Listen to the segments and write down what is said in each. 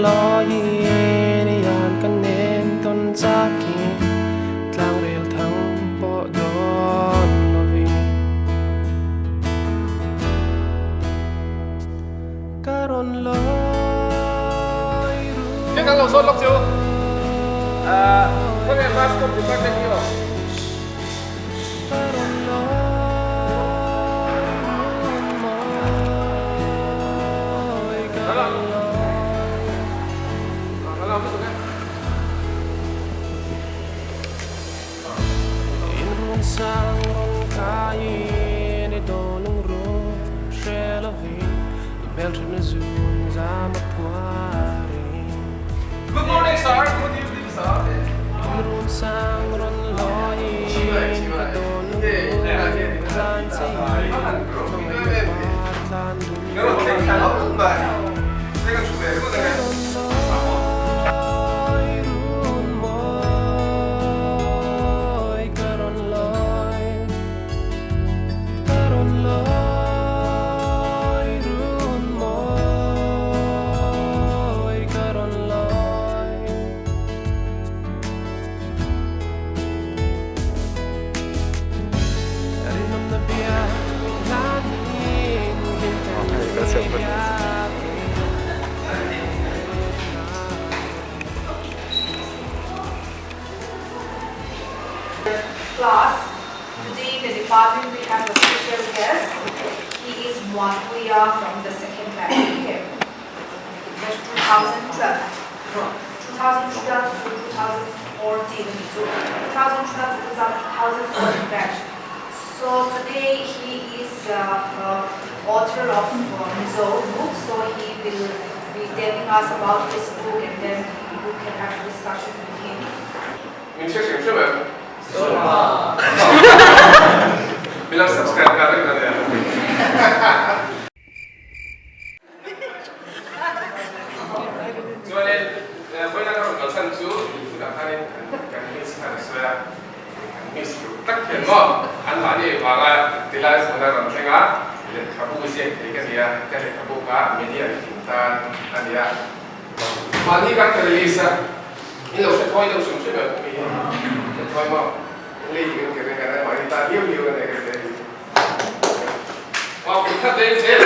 lawiin ian ka nem tawn chakin tlangrel thang pawh dawn lovin ka rawn lawi Thil kan lo zawt lawk chu. Khawnge Mass Com Department hi aw? Ka rawn lawi run mawi ka rawn lawi. In run sang rawn kaiin i dawlung run hre lovin i hmelhrimna zun zam a phuarin. Good morning sir, good evening sir. In run sang rawn lawiin ka dawlung run tlan cheiin hmangaihna par tlan dun Class, today in the department we have a special guest. He is Muanpuia from the second batch here. Batch 2012. 2012 to 2014 to 2012 to 2014 batch. So today he is author of Mizo book, so he will be telling us about his book and then you can have a discussion with him. Min hre hrim hrim em? Min lo subscribe nghal reng a nia. Chuanin vawiina ka rawn kal chhan chu tunah khanin kan miss khan a sawi a, kan miss duh tak hian maw anmahni vanga tilai hmun a rawn thleng a, lehkhabu ziak thei ka ni a, ka lehkhabu kha media mitin tan a ni a, mahni kha ka release a, in lo hre thawi deuh hrim hrim em mi hi hre thawi maw lei hi kan ke reng a, mahni tan hiau hiau a nei ka ti a ni. Wow, kut khat deng zel.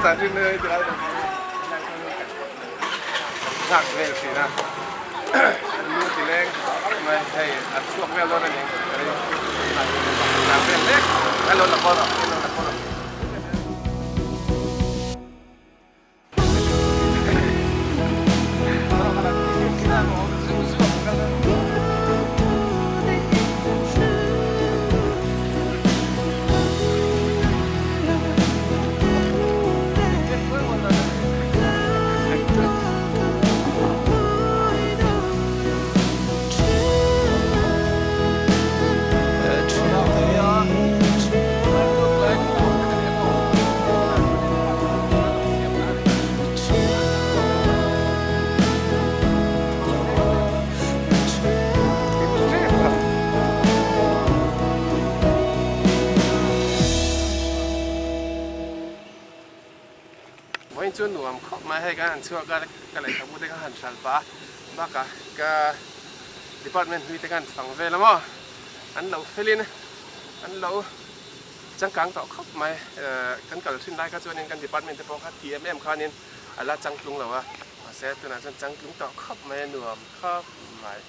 Zan rin na ti lai kan nghak vel thin a an lu ti leng mai hei an chhuak vel dawn a ni ang vel mek hello la call hello la call. Vawiin chu nuam khawp mai hei kan han chhuak a ka lehkhabu te ka han hral pah a bakah ka department hlui te ka han fang vel a maw an lo felin an lo Changkang tawh khawp mai. Kan kal thin lai kha chuanin kan department te pawh kha ti em em khanin a la changtlung lo a, mahse tunah chuan changtlung tawh khawp mai a nuam khawp mai.